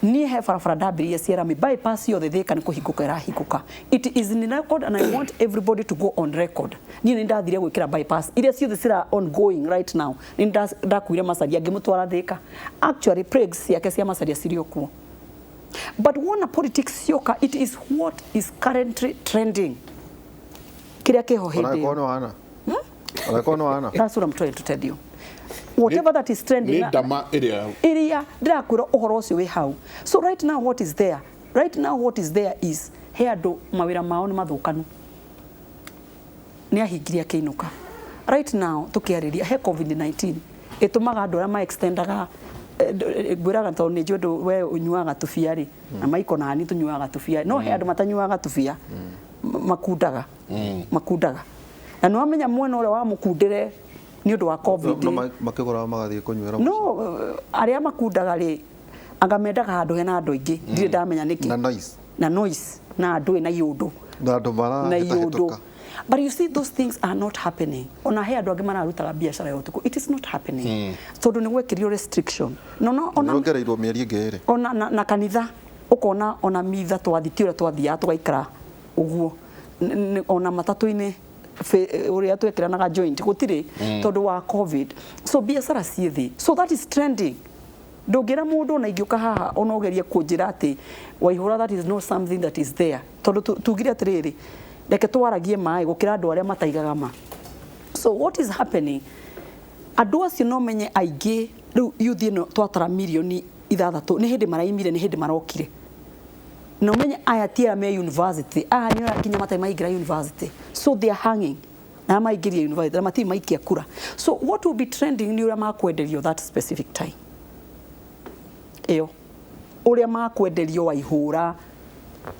niĩ he barabara ndambĩrĩirie cia rami, bypass yothe Thika nĩ kũhingũka ĩrahingũka. It is in record and I want everybody to go on record. Niĩ nĩ ndathire gwĩkĩra bypass iria ciothe cira ongoing right now. Nĩ ndakuire Macharia ngĩmũtwara Thika. Actually plaques ciake cia Macharia cirĩ o kuo. But wona politics cioka, it is what is currently trending, kĩrĩa kĩho hĩndĩ Ona ĩyo. korwo nĩ wana. Ona korwo nĩ wana. That's what I'm trying to tell you. Whatever that is trending. Nĩ ndama ĩrĩa Iria ndĩrakwĩra ũhoro ũcio wĩ hau. So right now what is there? Right now what is there is he andũ mawĩra mao nĩ mathũkanu. Nĩ ahingirie akĩinũka. Right now tũkĩarĩria he COVID-19 ĩtũmaga andũ arĩa ma extendaga, ngwĩraga tondũ nĩ njũĩ andũ we ũnyuaga tũbia rĩ, na maiko nani tũnyuaga tũbia, no he andũ matanyuaga tũbia, makundaga, makundaga, na nĩ wamenya mwena ũrĩa wamũkundĩre nĩ ũndũ wa COVID. No makĩgũraga magathiĩ kũnyuĩra. No arĩa makundaga rĩ, anga mendaga handũ hena andũ aingĩ, ndirĩ ndamenya nĩkĩ. Na noise. Na noise na andũ na iũndũ Na andũ na iũndũ. marahĩtahĩtũka. But you see, those things are not happening. Ona he andũ angĩ mararutaga biacara ya ũtukũ, it is not happening tondũ nĩ gwekĩrio restriction. No, no, ona Nĩrongereirwo mĩeri ĩngĩ ĩrĩ. Ona na kanitha ukona ona mitha twathi ti ũrĩa twathiaga tũgaikara ũguo. Ona matatũ-inĩ ũrĩa twekĩranaga joint gũtirĩ tondũ wa COVID. So biacara ciĩ thĩ, so that is trending. Ndũngĩra mũndũ ona ingĩũka haha ona ũgerie kũnjĩra atĩ Waihũra, that is not something that is there, tondũ tugire atĩrĩrĩ, reke twaragie maĩ gũkĩra andũ arĩa mataigaga ma. So what is happening, andũ acio no menye aingĩ rĩu youth ĩno twatara mirioni 6 nĩ hĩndĩ maraimire, nĩ hĩndĩ marokire, na ũmenye aya ti aya me university, aya nĩ arĩa nginya matarĩ maingĩra university, so they are hanging na maingĩria university na matirĩ maikia kura. So what will be trending nĩ ũrĩa makwenderio that specific time ĩyo, ũrĩa makwenderio Waihũra,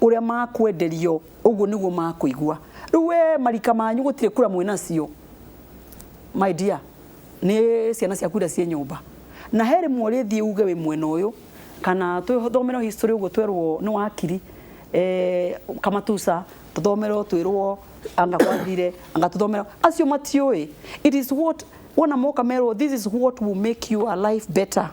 ũrĩa makwenderio ũguo nĩguo makũigua. Rĩu we marika manyu gũtirĩ kura mwĩnacio, my dear, nĩ ciana ciaku iria ciĩ nyũmba, na he rĩmwe ũrĩthiĩ uge wĩ mwena ũyũ kana twĩthomerwo history ũguo twerwo nĩ wakiri kamatusa, tũthomerwo twĩrwo anga gwathire anga tũthomerwo acio matiũĩ. It is what wona moka merwo, this is what will make your life better,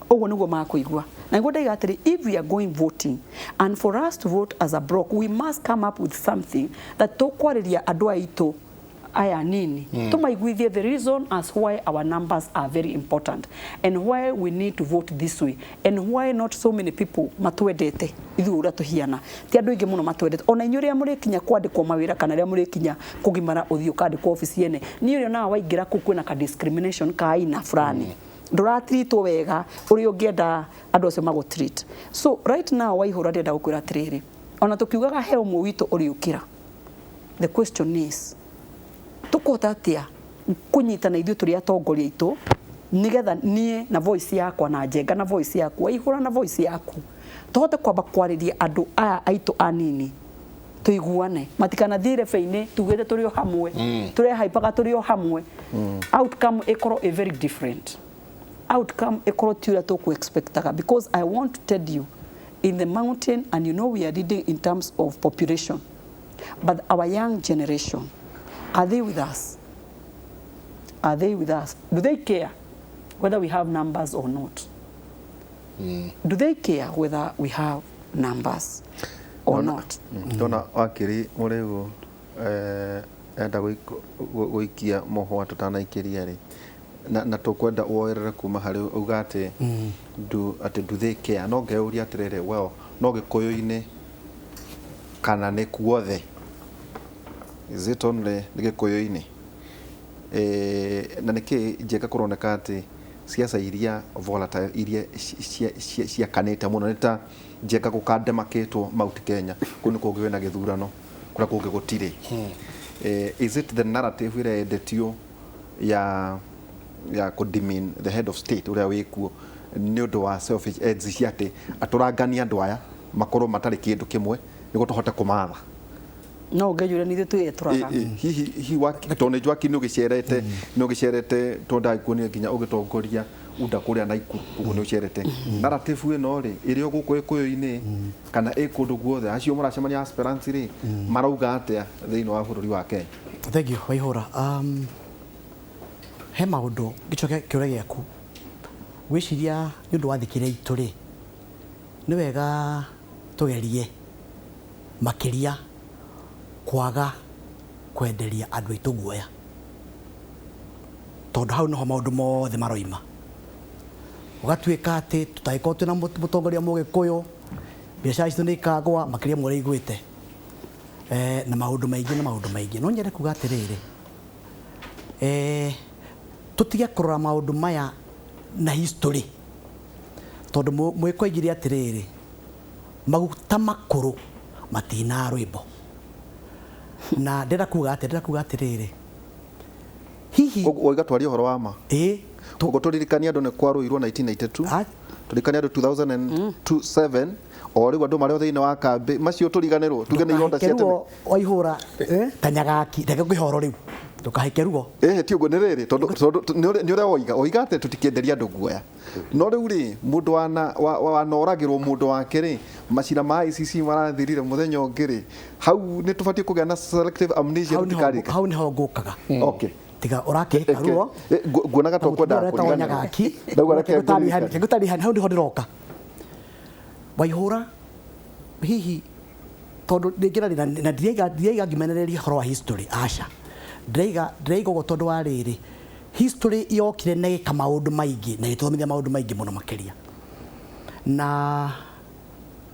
ũguo nĩguo makũigua. Na nĩguo ndaiga atĩrĩ, if we are going voting and for us to vote as a bloc, we must come up with something that tũkwarĩria andũ aitũ aya nini, tũmaiguithie the reason as why our numbers are very important and why we need to vote this way and why not so many people matwendete ithuĩ ũrĩa tũhiana. Ti andũ aingĩ mũno matwendete. Ona inyuĩ rĩrĩa mũrĩkinya kwandĩkwo mawĩra kana rĩrĩa mũrĩkinya kũgimara ũthiĩ ũkandĩkwo obici ene, niĩ ũrĩa nawe waingĩra kũu kwĩna ka discrimination ka aina fulani, ndũratreatwo wega ũrĩa ũngĩenda andũ acio magũtreat. So right now, Waihũra, ndĩrenda gũkwĩra atĩrĩrĩ, ona tũkiugaga he ũmwe witũ ũrĩũkĩra, the question is tũkũhota atĩa kũnyitana ithuĩ tũrĩ atongoria aitũ, nĩgetha niĩ na voice yakwa na Njenga na voice yaku, Waihũra na voice yaku, tũhote kwamba kwarĩria andũ aya aitũ anini tuiguane, matikanathiĩ rebe-inĩ tugĩte tũrĩ o hamwe, tũrehaipaga tũrĩ o hamwe, outcome ĩkorwo ĩ very different, outcome ĩkorwo ti ũrĩa tũkũ-expectaga. Because I want to tell you, in the mountain, and you know we are leading in terms of population, but our young generation, are they with us? Are they with us? Do they care whether we have numbers or not? Do they care whether we have numbers or not? Ndona wakiri mũrĩgu enda gũikia mũhwa tũtanaikĩria rĩ, na tũkwenda woerere kuma harĩ uga atĩ do atĩ do they care. No ngeyũria atĩrĩrĩ, well, no gĩkũyũ-inĩ kana nĩ kuothe? Is it only nĩ gĩkũyũ-inĩ? Na nĩkĩ Njenga kũroneka atĩ ciaca iria volatile iria ciakanĩte mũno nĩ ta Njenga gũkandemakĩtwo Mount Kenya, kũu nĩ kũngĩ kwĩna gĩthurano, kũrĩa kũngĩ gũtirĩ? Is it the narrative ĩrĩa yendetio ya kũdemean the head of state ũrĩa wĩkuo nĩ ũndũ wa selfish ends cia atĩ atũranganie andũ aya makorwo matarĩ kĩndũ kĩmwe nĩguo tũhote kũmatha? No ngeyũria nĩ ithuĩ twĩyetũraga. Hihi hihi tondũ nĩ njwaki nĩ ũgĩcerete tondũ ndagĩkuonia nginya ũgĩtongoria unda kũrĩa Naikuru, koguo nĩ ũcerete. Narrative ĩno rĩ, ĩrĩ o gũkũ gĩkũyũ-inĩ kana ĩ kũndũ guothe? Acio mũracemania aspirants rĩ, marauga atĩa thĩinĩ wa bũrũri wa Kenya? Thank you, Waihũra. He maũndũ ngĩcoke kĩũria gĩaku, gwĩciria nĩ ũndũ wa thikĩrĩria itũ rĩ, nĩ wega tũgerie makĩria kwaga kwenderia andũ aitũ guoya, tondũ hau nĩho maũndũ mothe maroima. Ũgatuĩka atĩ tũtangĩkorwo twĩna mũtongoria mũgĩkũyũ, biacara citũ nĩ ikagwa makĩria ma ũrĩa igwĩte, na maũndũ maingĩ na maũndũ maingĩ. No nyende kuga atĩrĩrĩ, tũtige kũrora maũndũ maya na history, tondũ mwĩko oigire atĩrĩrĩ, maguta makũrũ matinaga rwĩmbo. Na ndĩrenda kuga atĩ, ndĩrenda kuga atĩrĩrĩ, hihi Koguo waiga twarie ũhoro wa ma. Ĩ. Koguo tũririkanie andũ nĩ kwarũirwo 1992, tũririkanie andũ 2007, o rĩu andũ marĩ o thĩinĩ wa kambĩ macio, tũriganĩrwo tuge nĩ ironda cia tene. Ndũkahekerwo Waihũra, ta Nyagaki, reke ngwĩhe ũhoro rĩu. Ndũkahĩke ruo. Ti ũguo nĩ rĩrĩ tondũ nĩ ũrĩa woiga oiga atĩ tũtikĩenderia andũ guoya no rĩu rĩ mũndũ wanoragĩrwo mũndũ wake rĩ macira ma ICC marathirire mũthenya ũngĩ rĩ hau nĩ tũbatiĩ kũgĩa na selective amnesia tũtikarĩka hau nĩho ngũkaga. Okay. Tiga ũrakĩhĩka ruo. Nguonaga to kwendaga kũriganĩrwo. Ndauga reke ngũtarĩrie hau nĩho ndĩroka. Waihũra hihi tondũ rĩngĩ na ndiraiga ngĩmenereria ũhoro wa history aca. Ndĩraiga ũguo tondũ wa rĩrĩ history yokire na ĩka maũndũ maingĩ na ĩgĩtũthomithia maũndũ maingĩ mũno makĩria. Na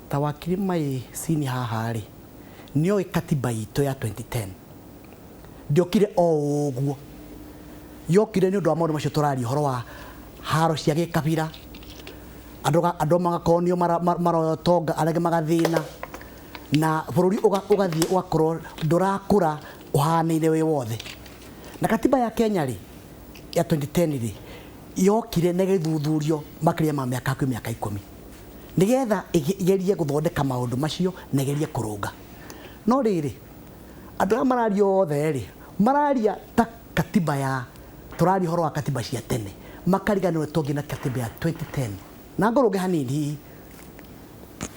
ta wakiri mai sini haha rĩ nĩoĩ katiba itũ ya 2010 ndĩokire o ũguo yokire nĩ ũndũ wa maũndũ macio tũraria ũhoro wa haro cia gĩkabira andũ magakorwo nĩo maroya ũtonga arĩa angĩ magathĩna na bũrũri ũgathiĩ ũgakorwo ndũrakũra ũhanaine wĩ wothe. Na katiba ya Kenya rĩ ya 2010 rĩ yokire na ĩgĩthuthurio makĩria ma mĩaka hakuhĩ mĩaka 10 nĩgetha ĩgerie gũthondeka maũndũ macio na ĩgerie kũrũnga. No rĩrĩ andũ aya mararia othe rĩ mararia ta katiba ya tũraria ũhoro wa katiba cia tene makariganĩrwo tũngĩ na katiba ya 2010 na ngũrũnge hanini hihi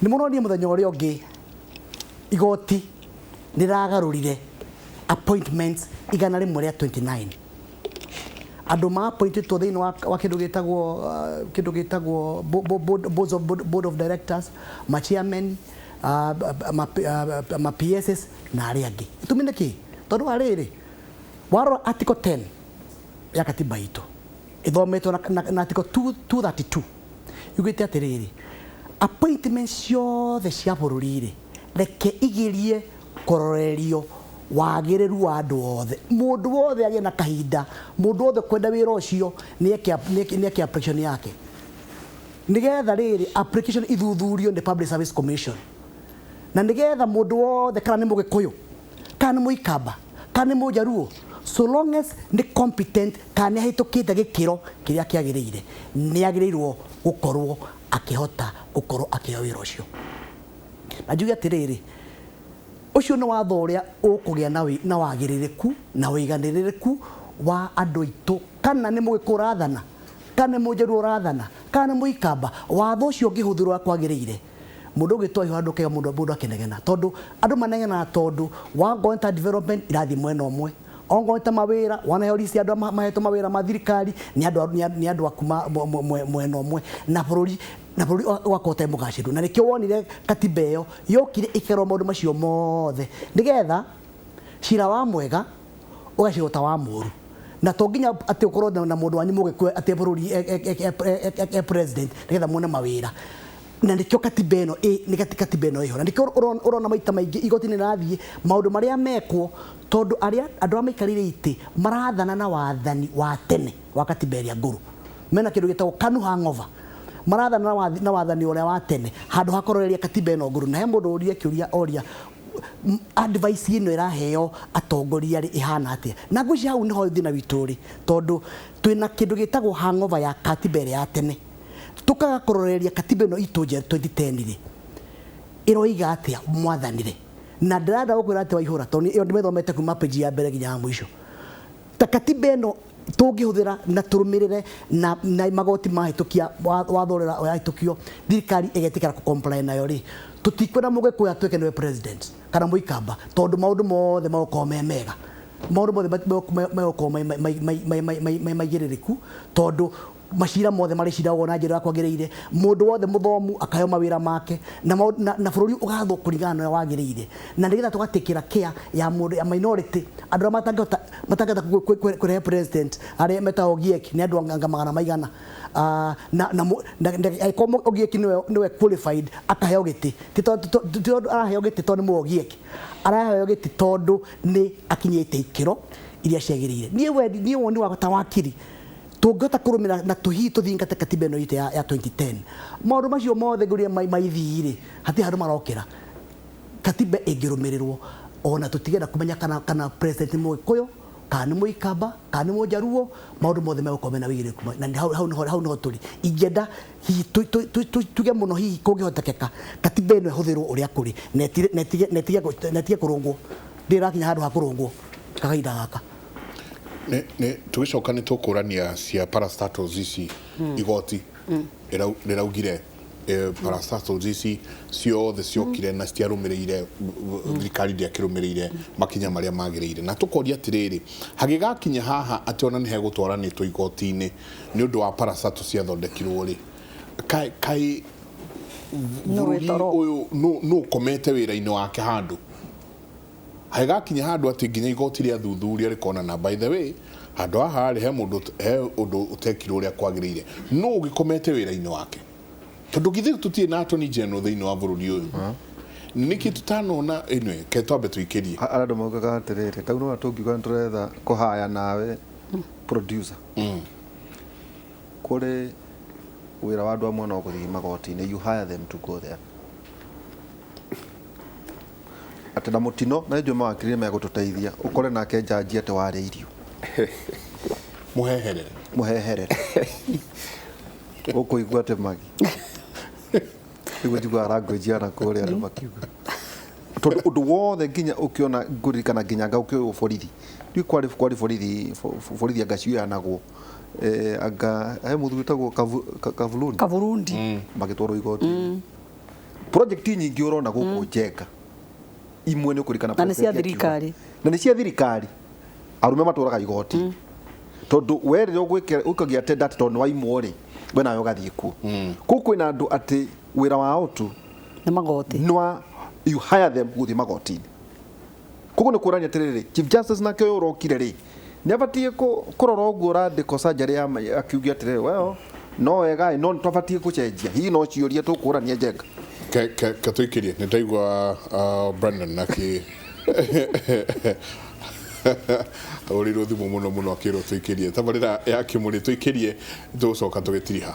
nĩ mũronire mũthenya ũrĩa ũngĩ igoti nĩragarũrire appointments 129 andũ ma appointĩtwo thĩinĩ wa kĩndũ gĩtagwo board of directors ma chairman ma PSs na arĩa angĩ. Gĩtũmi nĩ kĩ? Tondũ wa rĩrĩ warora article 10 ya katiba itũ ĩthometwo na article 232 yugĩte atĩrĩrĩ appointments ciothe cia bũrũri rĩ reke igirie kũrorerio wagĩrĩru wa andũ othe mũndũ wothe agĩe na kahinda mũndũ wothe kwenda wĩra ũcio nĩeke application yake nĩgetha rĩrĩ application ithuthurio nĩ Public Service Commission na nĩgetha mũndũ wothe kana nĩ Mũgĩkũyũ kana nĩ Mũikamba kana nĩ Mũjaruo so long as nĩ competent kana nĩ ahĩtũkĩte gĩkĩro kĩrĩa kĩagĩrĩire nĩ agĩrĩirwo gũkorwo akĩhota gũkorwo akĩheo wĩra ũcio. Na njuge atĩrĩrĩ ũcio nĩ watho ũrĩa ũkũgĩa na wagĩrĩrĩku na ũiganĩrĩrĩku wa andũ aitũ kana nĩ Mũgĩkũyũ ũrathana kana nĩ Mũjaruo ũrathana kana nĩ Mũikamba watho ũcio ũngĩhũthĩrwo kwagĩrĩire mũndũ ũgĩtwo iho andũ kega mũndũ akĩnegena tondũ andũ manegenaga tondũ wangorwo ta development irathiĩ mwena ũmwe ongorwo ta mawĩra wanaheo list ya andũ mahetwo mawĩra ma thirikari nĩ andũ a kuma mwena ũmwe na bũrũri ũgakorwo ũtarĩ mũgacĩru. Na nĩkĩo wonire katiba ĩyo yokire ĩkerwo maũndũ macio mothe nĩgetha cira wa mwega ũgacirwo ta wa mũũru na to nginya atĩ ũkorwo na mũndũ wanyu Mũgĩkũyũ atĩ bũrũri e president nĩgetha muone mawĩra. Na nĩkĩo katiba ĩno nĩ katiba ĩno ĩho na nĩkĩo ũrona maita maingĩ igoti nĩ rĩrathiĩ maũndũ marĩa mekwo tondũ arĩa andũ arĩa maikarĩire itĩ marathana na wathani wa tene wa katiba ĩrĩa ngũrũ mena kĩndũ gĩtagwo KANU hangover marathana na wathani ũrĩa wa tene handũ ha kũroreria katiba ĩno ngũrũ. Na he mũndũ ũrie kĩũria oria advice ĩno ĩraheo atongoria rĩ ĩhana atĩa na ngwĩciria hau nĩho thĩna witũ ũrĩ tondũ twĩna kĩndũ gĩtagwo hangover ya katiba ĩrĩa ya tene tukaga kũroreria katiba ĩno itũ njerũ 2010 rĩ ĩroiga atĩa mwathanire. Na ndĩrenda gũkwĩra atĩ Waihũra tondũ ĩyo ndĩmĩthomete kuma page ya mbere nginya ya mũico ta katiba ĩno tũngĩhũthĩra na tũrũmĩrĩre na magoti mahĩtũkia watho ũrĩa ũrahĩtũkio thirikari ĩgetĩkĩra kũ-comply nayo rĩ tũtikwenda Mũgĩkũyũ atuĩke nĩwe president kana Mũikamba tondũ maũndũ mothe megũkorwo me mega maũndũ mothe megũkorwo me maigĩrĩrĩku tondũ macira mothe marĩciragwo na njĩra kwagĩrĩire mũndũ wothe mũthomu akaheo mawĩra make na bũrũri ũgathwo kũringana na ũrĩa wagĩrĩire na nĩgetha tũgatĩkĩra care ya mũndũ ya minority andũ arĩa matangĩhota kũrehe president arĩa metagwo Ogiek nĩ andũ anga magana maigana na angĩkorwo Ogiek nĩwe qualified akaheo gĩtĩ ti tondũ araheo gĩtĩ tondũ nĩ Ogiek araheo gĩtĩ tondũ nĩ akinyĩte ikĩro iria ciagĩrĩire. Niĩ woni wakwa ta wakiri tũngĩhota kũrũmĩra na tũhihi tũthingate katiba ĩno itũ ya 2010 maũndũ macio mothe ngũria maithii rĩ hatirĩ handũ marokĩra katiba ĩngĩrũmĩrĩrwo ona tũtigenda kũmenya kana president nĩ Mũgĩkũyũ kana nĩ Mũikamba kana nĩ Mũjaruo maũndũ mothe megũkorwo mena wĩigĩrĩrĩku na hau nĩho tũrĩ. Ingĩenda hihi tuge mũno hihi kũngĩhotekeka katiba ĩno ĩhũthĩrwo ũrĩa kũrĩ na ĩtige kũrũngwo ndĩrakinya handũ ha kũrũngwo kahinda gaka. Tũgĩcoka nĩ tũkũrania cia parastatals ici igoti rĩraugire parastatals ici ciothe ciokire na citiarũmĩrĩire, thirikari ndĩakĩrũmĩrĩire makinya marĩa magĩrĩire, na tũkoria atĩrĩrĩ, hagĩgakinya haha atĩ ona nĩ hegũtwaranĩtwo igoti-inĩ nĩ ũndũ wa parastatals ciathondekirwo rĩ, kaĩ bũrũri ũyũ nũ ũkomete wĩra-inĩ wake handũ hagakinya handũ atĩ nginya igoti rĩa thuthuria rĩkona na by the way handũ haha rĩ he mũndũ he ũndũ ũtekirwo ũrĩa kwagĩrĩire, no ũgĩkomete wĩra-inĩ wake, tondũ githĩ tũtirĩ na attorney general thĩinĩ wa bũrũri ũyũ, nĩkĩ tũtanona anyway ke twambe tũikĩrie arĩa andũ maugaga atĩrĩrĩ, tau no tũngiuga nĩtũretha kũhaya nawe producer kũrĩ wĩra wa andũ amwe no gũthiĩ magoti-inĩ, you hire them to go there atĩ na mũtino na njũĩ mawakiri megũtũteithia ũkore nake njanji atĩ warĩa irio mũheherere mũheherere ũkũigua atĩ magi nĩguo njiguaga language ya nakũrĩa andũ makiuga tondũ ũndũ wothe nginya ũkĩona ngũririkana nginya anga ũkĩoywo borithi ndiũ kwarĩ kwarĩ borithi borithi anga cioyanagwo anga he mũthuri wĩtagwo Kavuluni Kaburundi magĩtwarwo igoti project nyingĩ ũrona gũkũ Njenga imwe nĩ ũkũririkana Na nĩ cia president akiuga. thirikari. Na nĩ cia thirikari arume matũraga igoti tondũ we rĩrĩa ũkagĩa tenda atĩ tondũ nĩ waimwo rĩ we nawe ũgathiĩ kuo kũu kwĩna andũ atĩ wĩra wao tu nĩ magoti nĩ wa you hire them gũthiĩ magoti-inĩ koguo nĩ kuonania atĩrĩrĩ Chief Justice nake ũyũ ũrokire rĩ nĩ abatiĩ kũrora ũguo radical surgery ya akiuge atĩrĩrĩ well no wega no twabatiĩ gũcenjia hihi no ciũria tũkũrania Njenga ke tũikĩrie nĩ ndaigua Brendan akĩ ahũrĩirwo thimũ mũno mũno akĩrwo tũikĩrie tabarĩra ya kĩmũrĩ tũikĩrie tũgũcoka tũgĩtiriha.